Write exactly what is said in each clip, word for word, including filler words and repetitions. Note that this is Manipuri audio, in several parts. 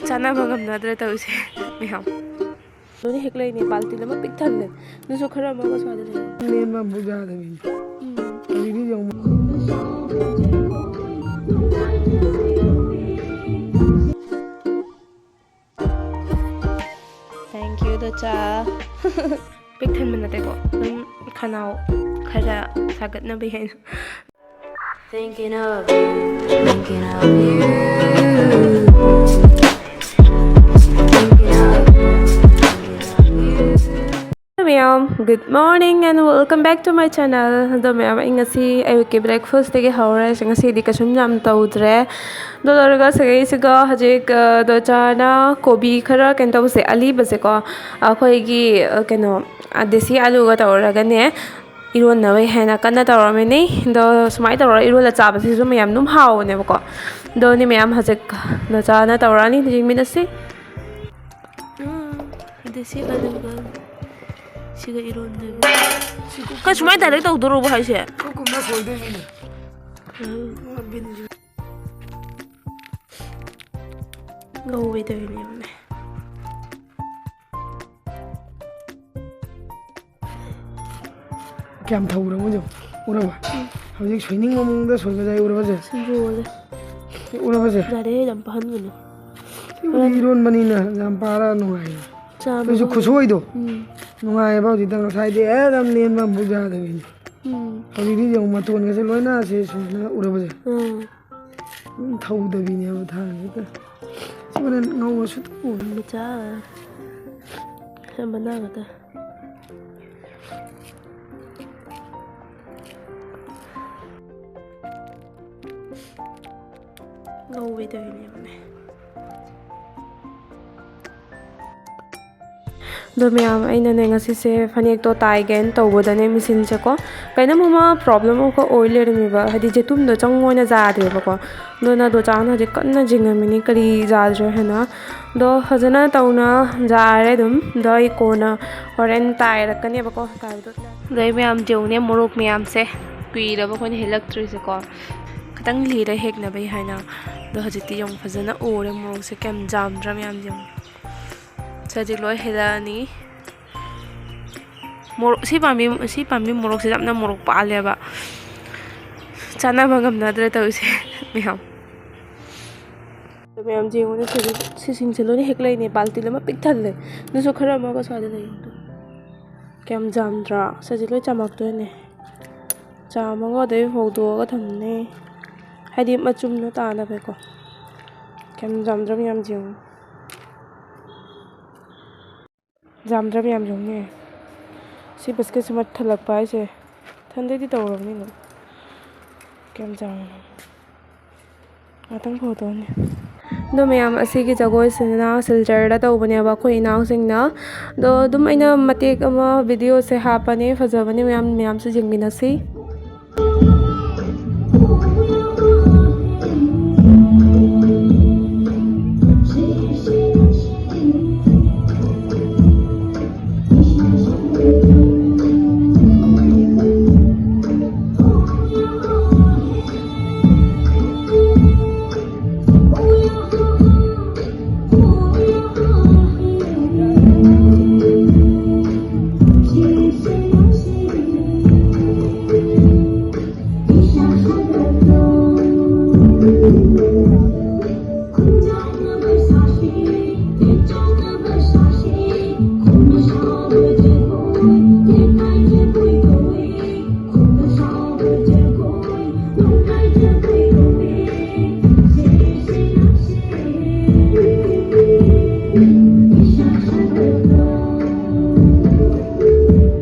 ꯆꯥꯅꯕ ꯉꯝꯅꯗ꯭ꯔꯦ ꯇꯧꯔꯤꯁꯦ ꯃꯌꯥꯝ꯫ ꯂꯣꯏꯅ ꯍꯦꯛ ꯂꯩꯅꯦ, ꯕꯥꯜꯇꯤꯟ ꯑꯃ ꯄꯤꯛ ꯊꯟꯅ꯫ ꯑꯗꯨꯁꯨ ꯈꯔ ꯑꯃꯒ ꯁ꯭ꯋꯥꯏꯗ ꯂꯩ꯫ ꯂꯦꯝꯕ ꯑꯃꯐꯥꯎ ꯌꯥꯗꯕꯤꯅꯤ꯫ ꯎꯝ꯫ ꯍꯧꯖꯤꯛꯇꯤ ꯌꯦꯡꯉꯨ꯫ Thank you, ꯗꯣꯆꯥ꯫ ꯄꯤꯛ ꯊꯟꯕ ꯅꯠꯇꯦꯀꯣ, ꯑꯗꯨꯝ ꯈꯅꯥꯎ ꯈꯔ ꯁꯥꯒꯠꯅꯕ ꯍꯥꯏꯅ꯫ Thinking of you, thinking of you, thinking of you, thinking of you. ꯃꯌꯥꯝ, good morning and welcome back to my channel. ꯑꯗꯣ ꯃꯌꯥꯝ, ꯑꯩ ꯉꯁꯤ ꯑꯌꯨꯛꯀꯤ breakfast ꯇꯒꯤ ꯍꯧꯔꯦ꯫ ꯉꯁꯤꯗꯤ ꯀꯩꯁꯨꯝ ꯌꯥꯝ ꯇꯧꯗ꯭ꯔꯦ꯫ ꯑꯗꯣ ꯂꯣꯏꯔꯒ ꯁꯤꯒꯩꯁꯤꯒ ꯍꯧꯖꯤꯛ, ꯑ, ꯗꯣꯆꯥꯅ ꯀꯣꯕꯤ ꯈꯔ, ꯀꯩꯅꯣ ꯇꯧꯕꯁꯦ, ꯑꯂꯤꯕꯁꯦꯀꯣ, ꯑꯩꯈꯣꯏꯒꯤ, ꯑ, ꯀꯩꯅꯣ, ꯑ, ꯗꯦꯁꯤ ꯑꯂꯨꯒ ꯇꯧꯔꯒꯅꯦ, ꯏꯔꯣꯟꯅꯕ ꯍꯥꯏꯅ ꯀꯟꯅ ꯇꯧꯔꯝꯃꯤꯅꯤ꯫ ꯑꯗꯣ ꯁꯨꯃꯥꯏꯅ ꯇꯧꯔꯒ ꯏꯔꯣꯜꯂ ꯆꯥꯕꯁꯤꯁꯨ ꯃꯌꯥꯝ ꯑꯗꯨꯝ ꯍꯥꯎꯕꯅꯦꯕꯀꯣ꯫ ꯑꯗꯣꯅꯤ ꯃꯌꯥꯝ, ꯍꯧꯖꯤꯛ ꯗꯣꯆꯥꯅ ꯇꯧꯔꯛꯑꯅꯤ, ꯌꯦꯡꯃꯤꯟꯅꯁꯤ꯫ ꯎꯝ, ꯗꯦꯁꯤ ꯑꯂꯨꯒ ꯁꯤꯒ ꯏꯔꯣꯟꯗꯣꯏꯕ꯫ ꯀꯩ ꯁꯨꯃꯥꯏꯅ direct ꯇꯧꯗꯣꯔꯕꯣ ꯍꯥꯏꯁꯦ? ꯀꯨꯞ ꯀꯨꯞꯅ ꯁꯣꯏꯗꯣꯏꯅꯤꯅꯦ꯫ ꯎꯝ꯫ ꯕꯤꯟꯁꯨ ꯉꯧꯒꯦ ꯇꯧꯔꯤꯅꯦ꯫ ꯀꯌꯥꯝ ꯊꯧꯔꯃꯣ ꯌꯦꯡꯉꯣ꯫ ꯎꯔꯕ? ꯎꯝ꯫ ꯍꯧꯖꯤꯛ ꯁꯣꯏꯅꯤꯡꯕ ꯃꯑꯣꯡꯗ ꯁꯣꯏꯕꯁꯦ ꯑꯩ ꯎꯔꯕꯁꯦ? ꯁꯤꯡꯖꯨ ꯑꯣꯜꯂꯦ꯫ ꯎꯔꯕꯁꯦ? ꯌꯥꯔꯦ, ꯌꯥꯝ ꯄꯥꯍꯟꯒꯅꯨ꯫ ꯁꯤꯕꯨꯗꯤ ꯍꯣꯔꯦꯟ ꯏꯔꯣꯟꯕꯅꯤꯅ ꯌꯥꯝ ꯄꯥꯔ ꯅꯨꯡꯉꯥꯏꯌꯦ꯫ ꯆꯥꯕ ꯑꯗꯨꯁꯨ ꯍꯧ- ꯈꯨꯠꯁꯣꯏꯗꯣ꯫ ꯎꯝ꯫ ꯅꯨꯡꯉꯥꯏꯌꯦꯕ ꯍꯧꯖꯤꯛꯇ, ꯉꯁꯥꯏꯗꯤ ꯑꯦ ꯑꯗꯨꯝ ꯂꯦꯟꯕ ꯑꯃꯐꯥꯎ ꯌꯥꯗꯕꯤꯅꯤ꯫ ꯎꯝ꯫ ꯍꯧꯖꯤꯛꯇꯤ ꯌꯦꯡꯉꯨ, ꯃꯇꯣꯟꯒꯁꯦ ꯂꯣꯏꯅ ꯁꯤ ꯁꯨꯃꯥꯏꯅ ꯎꯔꯕꯁꯦ? ꯎꯝ꯫ ꯑꯗꯨꯝ ꯊꯧꯗꯕꯤꯅꯦꯕ ꯊꯥꯡꯁꯦ ꯍꯦꯛꯇ꯫ ꯁꯤ ꯍꯣꯔꯦꯟ ꯉꯧꯔꯁꯨ ꯇꯧ꯫ ꯃꯆꯥ꯫ ꯃꯅꯥ ꯈꯛꯇ꯫ ꯉꯧꯒꯦ ꯇꯧꯔꯤꯅꯦꯕꯅꯦ꯫ ꯑꯗꯣ ꯃꯌꯥꯝ, ꯑꯩꯅꯅꯦ ꯉꯁꯤꯁꯦ ꯐꯅꯦꯛꯇꯣ ꯇꯥꯏꯒꯦꯅ ꯇꯧꯕꯗꯅꯦ ꯃꯦꯆꯤꯟꯁꯦꯀꯣ ꯀꯩꯅꯣꯝ ꯑꯃ problem ꯑꯃꯈꯛ ꯑꯣꯏ ꯂꯩꯔꯝꯃꯦꯕ, ꯍꯥꯏꯗꯤ ꯖꯦꯇꯨꯝꯗꯣ ꯆꯪꯉꯣꯅ ꯌꯥꯗ꯭ꯔꯦꯕꯀꯣ꯫ ꯑꯗꯨꯅ ꯗꯣꯆꯥꯅ ꯍꯧꯖꯤꯛ ꯀꯟꯅ ꯌꯦꯡꯉꯝꯃꯤꯅꯤ ꯀꯔꯤ ꯌꯥꯗ꯭ꯔꯤꯅꯣ ꯍꯥꯏꯅ꯫ ꯑꯗꯣ ꯐꯖꯅ ꯇꯧꯅ ꯌꯥꯔꯦ ꯑꯗꯨꯝ꯫ ꯑꯗꯣ ꯑꯩ ꯀꯣꯟꯅ ꯍꯣꯔꯦꯟ ꯇꯥꯏꯔꯛꯀꯅꯦꯕꯀꯣ ꯇꯥꯏꯕꯗꯣ꯫ ꯑꯗꯣ ꯑꯩ ꯃꯌꯥꯝ ꯌꯦꯡꯉꯨꯅꯦ, ꯃꯣꯔꯣꯛ ꯃꯌꯥꯝꯁꯦ ꯀꯨꯏꯔꯕ ꯑꯩꯈꯣꯏꯅ ꯍꯦꯛꯂꯛꯇ꯭ꯔꯤꯁꯦꯀꯣ꯫ ꯈꯤꯇꯪ ꯂꯤꯔ ꯍꯦꯛꯅꯕꯩ ꯍꯥꯏꯅ꯫ ꯑꯗꯣ ꯍꯧꯖꯤꯛꯇꯤ ꯌꯥꯝ ꯐꯖꯅ ꯎꯔꯦ, ꯃꯣꯔꯣꯛꯁꯦ ꯀꯌꯥꯝ ꯖꯥꯝꯗ꯭ꯔꯥ ꯃꯌꯥꯝ ꯌꯦꯡꯉꯣ꯫ ꯁꯤ ꯍꯧꯖꯤꯛ ꯂꯣꯏ ꯍꯦꯜꯂꯛꯑꯅꯤ꯫ ꯃꯣꯔꯣꯛ, ꯁꯤ ꯄꯥꯝꯕꯤ, ꯁꯤ ꯄꯥꯝꯕꯤ ꯃꯣꯔꯣꯛꯁꯦ ꯌꯥꯝꯅ ꯃꯣꯔꯣꯛ ꯄꯥꯜꯂꯦꯕ꯫ ꯆꯥꯅꯕ ꯉꯝꯅꯗ꯭ꯔꯦ ꯇꯧꯔꯤꯁꯦ ꯃꯌꯥꯝ꯫ ꯑꯗꯣ ꯃꯌꯥꯝ ꯌꯦꯡꯉꯨꯅꯦ, ꯁꯤ, ꯁꯤꯁꯤꯡꯁꯦ ꯂꯣꯏꯅ ꯍꯦꯛ ꯂꯩꯅꯦ, ꯕꯥꯜꯇꯤꯟ ꯑꯃ ꯄꯤꯛ ꯊꯜꯂꯦ꯫ ꯑꯗꯨꯁꯨ ꯈꯔ ꯑꯃꯒ ꯁ꯭ꯋꯥꯏꯗ ꯂꯩ꯫ ꯀꯌꯥꯝ ꯖꯥꯝꯗ꯭ꯔꯥ? ꯁꯤꯁꯦ ꯂꯣꯏ ꯆꯥꯝꯃꯛꯇꯣꯏꯅꯦ꯫ ꯆꯥꯝꯃꯒ ꯑꯗꯩ ꯐꯧꯗꯣꯛꯑꯒ ꯊꯝꯅꯦ꯫ ꯍꯥꯏꯗꯤ ꯃꯆꯨꯝꯗꯣ ꯇꯥꯅꯕꯀꯣ꯫ ꯀꯌꯥꯝ ꯖꯥꯝꯗ꯭ꯔꯥ ꯃꯌꯥꯝ ꯌꯦꯡꯉꯨ꯫ ꯖꯥꯝꯗ꯭ꯔꯥ ꯃꯌꯥꯝ ꯌꯦꯡꯉꯨꯅꯦ꯫ ꯁꯤ ꯕꯁꯀꯦꯠꯁꯤꯃ ꯊꯜꯂꯛꯄ ꯍꯥꯏꯁꯦ ꯊꯟꯗꯩꯗꯤ ꯇꯧꯔꯕꯅꯤꯅ꯫ ꯀꯌꯥꯝ ꯖꯥꯝꯃꯤꯅꯣ? ꯉꯥꯛꯇꯪ ꯐꯧꯗꯣꯛꯑꯅꯤ꯫ ꯑꯗꯣ ꯃꯌꯥꯝ, ꯑꯁꯤꯒꯤ ꯖꯒꯣꯏꯁꯤꯅ ꯁꯤꯜꯆꯔꯗ ꯇꯧꯕꯅꯦꯕ ꯑꯩꯈꯣꯏ ꯏꯅꯥꯎꯁꯤꯡꯅ꯫ ꯑꯗꯣ ꯑꯗꯨꯝ ꯑꯩꯅ ꯃꯇꯦꯛ ꯑꯃ ꯚꯤꯗꯤꯑꯣꯁꯦ ꯍꯥꯞꯄꯅꯦ, ꯐꯖꯕꯅꯦ ꯃꯌꯥꯝ, ꯃꯌꯥꯝꯁꯨ ꯌꯦꯡꯃꯤꯟꯅꯁꯤ꯫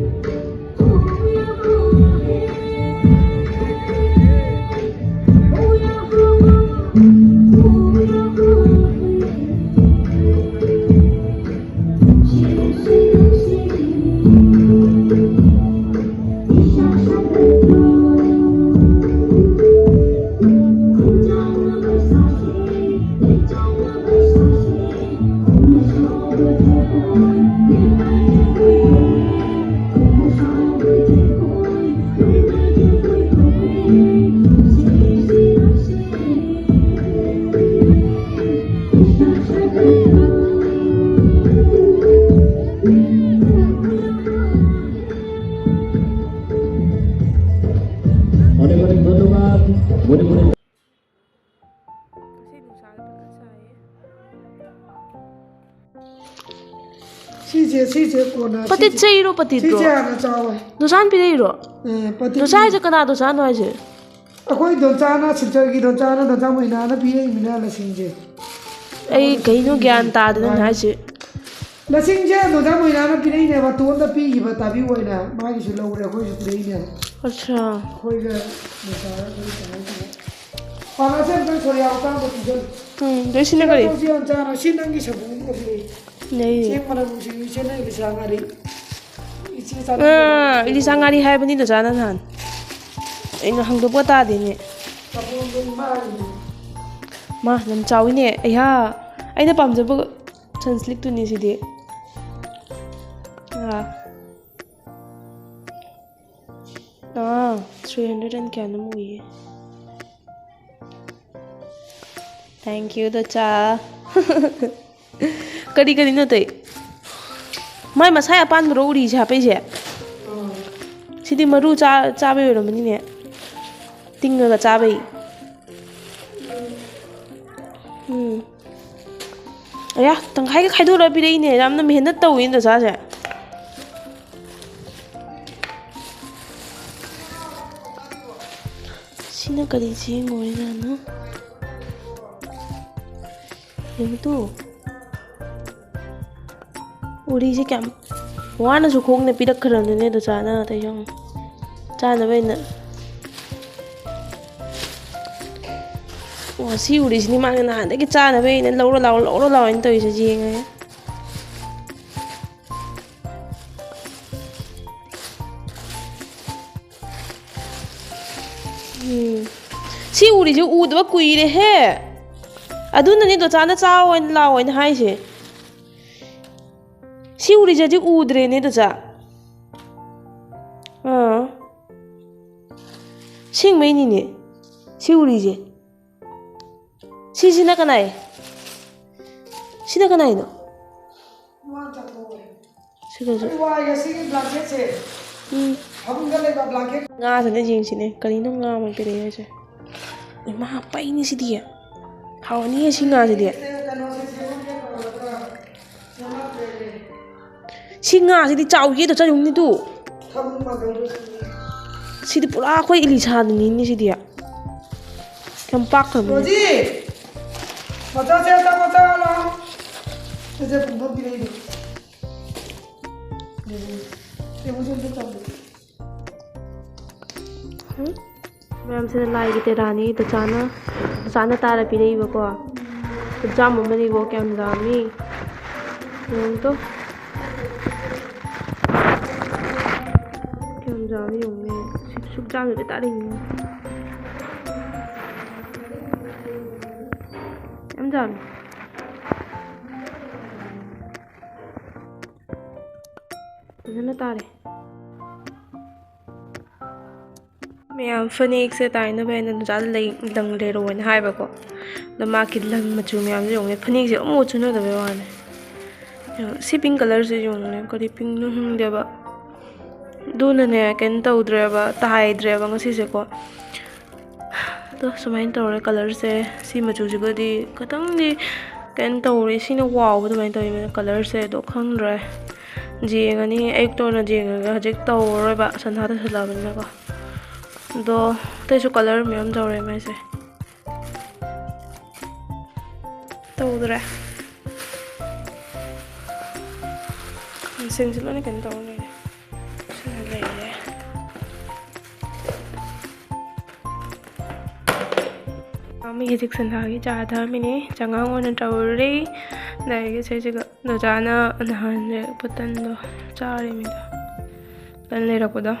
ꯁꯤꯁꯦ ꯁꯤꯁꯦ ꯀꯣꯟꯅ ꯄꯇꯤꯠ ꯆꯩꯔꯣ ꯄꯇꯤꯠꯔꯣ? ꯁꯤꯁꯦ ꯍꯥꯟꯅ ꯆꯥꯎꯋꯦ꯫ ꯗꯣꯁꯥꯟ ꯄꯤꯔꯛꯏꯔꯣ? ꯑꯦ, ꯄꯇꯤꯠ ꯗꯣꯁꯥ ꯍꯥꯏꯁꯦ ꯀꯅꯥ ꯗꯣꯁꯥꯅꯣ ꯍꯥꯏꯁꯦ? ꯑꯩꯈꯣꯏ ꯗꯣꯟꯆꯥꯅ, ꯁꯤꯜꯆꯔꯒꯤ ꯗꯣꯟꯆꯥꯅ, ꯗꯣꯟꯆꯥ ꯃꯣꯏꯅꯥꯅ ꯄꯤꯔꯛꯏꯃꯤꯅ ꯂꯁꯤꯡꯁꯦ꯫ ꯑꯩ ꯀꯩꯅꯣ ꯒ꯭ꯌꯥꯟ ꯇꯥꯗꯦ ꯅꯪ ꯍꯥꯏꯁꯦ꯫ ꯂꯁꯤꯡꯁꯦ ꯗꯣꯟꯆꯥ ꯃꯣꯏꯅꯥꯅ ꯄꯤꯔꯛꯏꯅꯦꯕ, ꯇꯣꯟꯗ ꯄꯤꯈꯤꯕ ꯇꯥꯕꯤꯌꯨ ꯑꯣꯏꯅ ꯃꯥꯒꯤꯁꯨ ꯂꯧꯔꯦ, ꯑꯩꯈꯣꯏꯁꯨ ꯄꯤꯔꯛꯏꯅꯦꯕ꯫ ꯑꯠꯁꯥ꯫ ꯑꯩꯈꯣꯏꯒ ꯗꯣꯟꯆꯥꯒ ꯑꯩꯈꯣꯏ ꯀꯃꯥꯏꯅ ꯇꯧꯕ? ꯄꯥꯟꯅꯁꯦ ꯑꯝꯇꯪ ꯁꯣꯔꯤꯌꯥ ꯃꯇꯥꯡꯗ ꯄꯤꯖꯧ꯫ ꯎꯝ, ꯂꯣꯏꯁꯤꯟꯅꯈ꯭ꯔꯦ꯫ ꯇꯧꯁꯤ ꯌꯥꯝ ꯆꯥꯅ, ꯁꯤ ꯅꯪꯒꯤ ꯁꯒꯣꯜ ꯑꯃ ꯄꯤꯔꯛꯏ꯫ ꯂꯩ꯫ ꯆꯦꯡ ꯃꯅꯝ ꯅꯨꯡꯁꯤꯕꯤ ꯏꯆꯦ ꯅꯪ ꯏꯂꯤꯁꯥ ꯉꯥꯔꯤ꯫ ꯏꯆꯦ ꯆꯥꯅꯤꯡꯕ ꯑꯥ, ꯏꯂꯤꯁꯥ ꯉꯥꯔꯤ ꯍꯥꯏꯕꯅꯤ ꯗꯣꯟꯆꯥꯅ ꯅꯍꯥꯟ꯫ ꯑꯩꯅ ꯍꯪꯗꯣꯛꯄ ꯇꯥꯗꯦꯅꯦ꯫ ꯆꯐꯨꯗꯣ ꯏꯃꯥꯒꯤꯅꯤ꯫ ꯃꯥ ꯌꯥꯝ ꯆꯥꯎꯋꯤꯅꯦ꯫ ꯑꯩꯍꯥ, ꯑꯩꯅ ꯄꯥꯝꯖꯕ ꯁꯟꯁ꯭ꯂꯤꯛꯇꯨꯅꯤ ꯁꯤꯗꯤ꯫ ꯑꯥ꯫ ꯑꯥ, three hundred and ꯀꯌꯥꯅꯣꯝ ꯑꯣꯏꯌꯦ꯫ Thank you, ꯗꯣꯆꯥ꯫ ꯀꯔꯤ ꯀꯔꯤꯅꯣ ꯇꯧ? ꯃꯥꯏ ꯃꯁꯥꯏ ꯑꯄꯥꯟꯕꯔꯣ ꯎꯔꯤꯁꯦ ꯍꯥꯞꯄꯛꯏꯁꯦ? ꯁꯤꯗꯤ ꯃꯔꯨ ꯆꯥ-, ꯆꯥꯕꯩ ꯑꯣꯏꯔꯝꯃꯅꯤꯅꯦ꯫ ꯇꯤꯡꯉꯒ ꯆꯥꯕꯩ꯫ ꯎꯝ꯫ ꯑꯌꯥ, ꯇꯪꯈꯥꯏꯒ ꯈꯥꯏꯗꯣꯔꯒ ꯄꯤꯔꯛꯏꯅꯦ꯫ ꯌꯥꯝꯅ ꯃꯦꯍꯅꯠ ꯇꯧꯋꯤꯅꯦ ꯗꯣꯆꯥꯁꯦ꯫ ꯁꯤꯅ ꯀꯔꯤ ꯆꯦꯡ ꯑꯣꯏꯖꯥꯠꯅꯣ? ꯌꯦꯡꯉꯨ ꯇꯨ꯫ ꯎꯔꯤꯁꯦ ꯀꯌꯥꯝ ꯋꯥꯅꯁꯨ ꯈꯣꯡꯅ ꯄꯤꯔꯛꯈ꯭ꯔꯕꯅꯤꯅꯦ ꯗꯣꯆꯥꯅ ꯑꯇꯩ ꯌꯦꯡꯉꯨ꯫ ꯆꯥꯅꯕ ꯑꯩꯅ꯫ ꯑꯣ, ꯁꯤ ꯎꯔꯤꯁꯤꯅꯤ ꯃꯥꯅ ꯅꯍꯥꯟꯗꯒꯤ ꯆꯥꯅꯕ ꯑꯩꯅ ꯂꯧꯔꯣ ꯂꯥꯛꯑꯣ, ꯂꯧꯔꯣ ꯂꯥꯛꯑꯣ ꯍꯥꯏꯅ ꯇꯧꯔꯤꯁꯦ, ꯌꯦꯡꯉꯦ꯫ ꯎꯝ꯫ ꯁꯤ ꯎꯔꯤꯁꯦ ꯎꯗꯕ ꯀꯨꯏꯔꯦꯍꯦ꯫ ꯑꯗꯨꯅꯅꯦ ꯗꯣꯆꯥꯅ ꯆꯥꯎ ꯍꯥꯏꯅ, ꯂꯥꯛꯑꯣ ꯍꯥꯏꯅ ꯍꯥꯏꯁꯦ꯫ ꯁꯤ ꯎꯔꯤꯁꯦ ꯍꯧꯖꯤꯛ ꯎꯗ꯭ꯔꯦꯅꯦ ꯗꯣꯆꯥ꯫ ꯑꯥ꯫ ꯁꯤꯡꯕꯩꯅꯤꯅꯦ꯫ ꯁꯤ ꯎꯔꯤꯁꯦ꯫ ꯁꯤꯁꯤꯅ ꯀꯅꯥꯏ? ꯁꯤꯅ ꯀꯅꯥꯏꯅꯣ? ꯁꯤꯒꯁꯨ꯫ ꯑꯩ ꯋꯥꯏ ꯉꯁꯤꯒꯤ blanketꯁꯦ꯫ ꯎꯝ꯫ ꯐꯃꯨꯡꯗ ꯂꯩꯕ blanket꯫ ꯉꯥꯁꯤꯅ ꯌꯦꯡꯁꯤꯅꯦ꯫ ꯀꯔꯤꯅꯣ ꯉꯥ ꯑꯃ ꯄꯤꯔꯛꯑꯦ ꯍꯥꯏꯁꯦ? ꯏꯃꯥ, ꯄꯩꯅꯤ ꯁꯤꯗꯤ꯫ ꯍꯥꯎꯔꯅꯤꯌꯦ ꯁꯤ ꯉꯥꯁꯤꯗꯤ꯫ ꯀꯩꯅꯣꯁꯦ ꯁꯦꯝꯃꯛꯀꯦ ꯇꯧꯔꯒ ꯁꯦꯝꯃꯛꯇ꯭ꯔꯦꯅꯦ꯫ ꯁꯤ ꯉꯥꯁꯤꯗꯤ ꯆꯥꯎ ꯌꯦꯗ ꯆꯠꯂꯨꯅꯤ ꯇꯨ꯫ ꯁꯤꯗꯤ ꯄꯨꯔꯥ ꯑꯩꯈꯣꯏ ꯏꯂꯤꯁꯥꯗꯨꯅꯤꯅꯦ ꯁꯤꯗꯤ꯫ ꯌꯥꯝ ꯄꯥꯛꯈ꯭ꯔꯕꯅꯦ꯫ ꯔꯣꯖꯤ! ꯃꯆꯥꯁꯦ ꯑꯆꯥꯄꯣꯠ ꯆꯥꯔꯣ ꯂꯥꯎ꯫ ꯁꯦ, ꯁꯦ, ꯄꯨꯡꯐꯝ ꯄꯤꯔꯛꯏꯗꯣ꯫ ꯁꯦ, ꯁꯦ, ꯁꯦ, ꯁꯦ, ꯁꯦ꯫ ꯃꯌꯥꯝꯁꯤꯅ ꯂꯥꯏꯒꯤ ꯇꯦꯔꯥꯅꯤ꯫ ꯗꯆꯥꯅ, ꯗꯆꯥꯅ ꯇꯥꯔ ꯄꯤꯔꯛꯏꯕꯀꯣ꯫ ꯈꯨꯠꯆꯥꯝ ꯑꯃꯅꯤꯀꯣ, ꯀꯌꯥꯝ ꯌꯥꯝꯃꯤ꯫ ꯌꯦꯡꯉꯨꯇꯣ꯫ ꯀꯌꯥꯝ ꯌꯥꯝꯃꯤ ꯌꯦꯡꯉꯨꯅꯦ꯫ ꯁꯨꯛ, ꯁꯨꯛ ꯆꯥꯝꯃꯤꯕ ꯇꯥꯔꯤꯅꯤ꯫ ꯌꯥꯝ ꯌꯥꯝꯃꯤ꯫ ꯐꯖꯅ ꯇꯥꯔꯦ꯫ ꯃꯌꯥꯝ ꯐꯅꯦꯛꯁꯦ ꯇꯥꯏꯅꯕ ꯍꯥꯏꯅ ꯅꯨꯆꯥꯗ ꯂꯩ, ꯂꯪ ꯂꯩꯔꯛꯑꯣꯅ ꯍꯥꯏꯕꯀꯣ꯫ ꯑꯗꯣ ꯃꯥꯒꯤ ꯂꯪ ꯃꯆꯨ ꯃꯌꯥꯝꯁꯦ ꯌꯦꯡꯉꯨꯅꯦ꯫ ꯐꯅꯦꯛꯁꯦ ꯑꯃꯨꯛ ꯆꯨꯅꯗꯕꯩ ꯋꯥꯅꯦ꯫ ꯁꯤ pink colourꯁꯦ ꯌꯦꯡꯉꯨꯅꯦ꯫ ꯀꯔꯤ pinkꯅꯣ ꯈꯪꯗꯦꯕ꯫ ꯑꯗꯨꯅꯅꯦ ꯀꯩꯅꯣ ꯇꯧꯗ꯭ꯔꯦꯕ, ꯇꯥꯏꯗ꯭ꯔꯦꯕ ꯉꯁꯤꯁꯦꯀꯣ꯫ ꯑꯗꯣ ꯁꯨꯃꯥꯏꯅ ꯇꯧꯔꯦ colourꯁꯦ꯫ ꯁꯤ ꯃꯆꯨꯁꯤꯒꯗꯤ ꯈꯤꯇꯪꯗꯤ ꯀꯩꯅꯣ ꯇꯧꯔꯦ꯫ ꯁꯤꯅ ꯋꯥꯎꯕ ꯑꯗꯨꯃꯥꯏꯅ ꯇꯧꯋꯤ colourꯁꯦ꯫ ꯑꯗꯣ ꯈꯪꯗ꯭ꯔꯦ꯫ ꯌꯦꯡꯉꯅꯤ꯫ ꯑꯌꯨꯛꯇ ꯑꯣꯏꯅ ꯌꯦꯡꯉꯒꯦ꯫ ꯍꯧꯖꯤꯛ ꯇꯧꯔꯔꯣꯏꯕ꯫ ꯁꯟꯗꯥ ꯇꯥꯁꯜꯂꯛꯑꯕꯅꯤꯅꯀꯣ꯫ ꯑꯗꯣ ꯑꯇꯩꯁꯨ colour ꯃꯌꯥꯝ ꯇꯧꯔꯦ ꯃꯥꯏꯁꯦ꯫ ꯇꯧꯗ꯭ꯔꯦ꯫ ꯁꯤꯡꯁꯦ ꯂꯣꯏꯅ ꯀꯩꯅꯣ ꯇꯧꯔ ꯂꯩꯔꯦ꯫ ꯁꯤꯅ ꯂꯩꯔꯦ꯫ ꯃꯤ ꯍꯧꯖꯤꯛ ꯁꯟꯗꯥꯒꯤ ꯆꯥ ꯊꯛꯑꯝꯃꯤꯅꯦ꯫ ꯆꯉꯥꯡ ꯑꯣꯏꯅ ꯇꯧꯔꯤ꯫ ꯑꯗꯒꯤ ꯁꯤꯁꯤꯒ ꯗꯣꯖꯥꯅ ꯅꯍꯥꯟꯁꯦ ꯕꯇꯟꯗꯣ ꯆꯥꯔꯤꯃꯤꯗꯣ꯫ ꯕꯇꯟ ꯂꯩꯔꯛꯄꯗꯣ꯫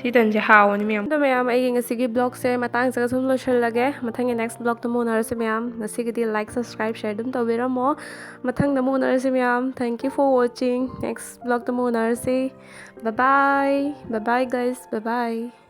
ꯁꯤ ꯇꯟꯁꯦ ꯍꯥꯎꯕꯅꯤ ꯃꯌꯥꯝ꯫ ꯑꯗꯣ ꯃꯌꯥꯝ, ꯑꯩꯒꯤ ꯉꯁꯤꯒꯤ vlogꯁꯦ ꯃꯇꯥꯡꯁꯤꯒ ꯁꯨꯝ ꯂꯣꯏꯁꯤꯜꯂꯒꯦ꯫ ꯃꯊꯪꯒꯤ next vlogꯇ ꯑꯃꯨꯛ ꯎꯅꯔꯁꯤ ꯃꯌꯥꯝ꯫ ꯉꯁꯤꯒꯤꯗꯤ like, subscribe, share ꯑꯗꯨꯝ ꯇꯧꯕꯤꯔꯝꯃꯣ꯫ ꯃꯊꯪꯗ ꯑꯃꯨꯛ ꯎꯅꯔꯁꯤ ꯃꯌꯥꯝ꯫ Thank you for watching. Next vlogꯇ ꯑꯃꯨꯛ ꯎꯅꯔꯁꯤ꯫ Bye bye. Bye bye guys. Bye bye.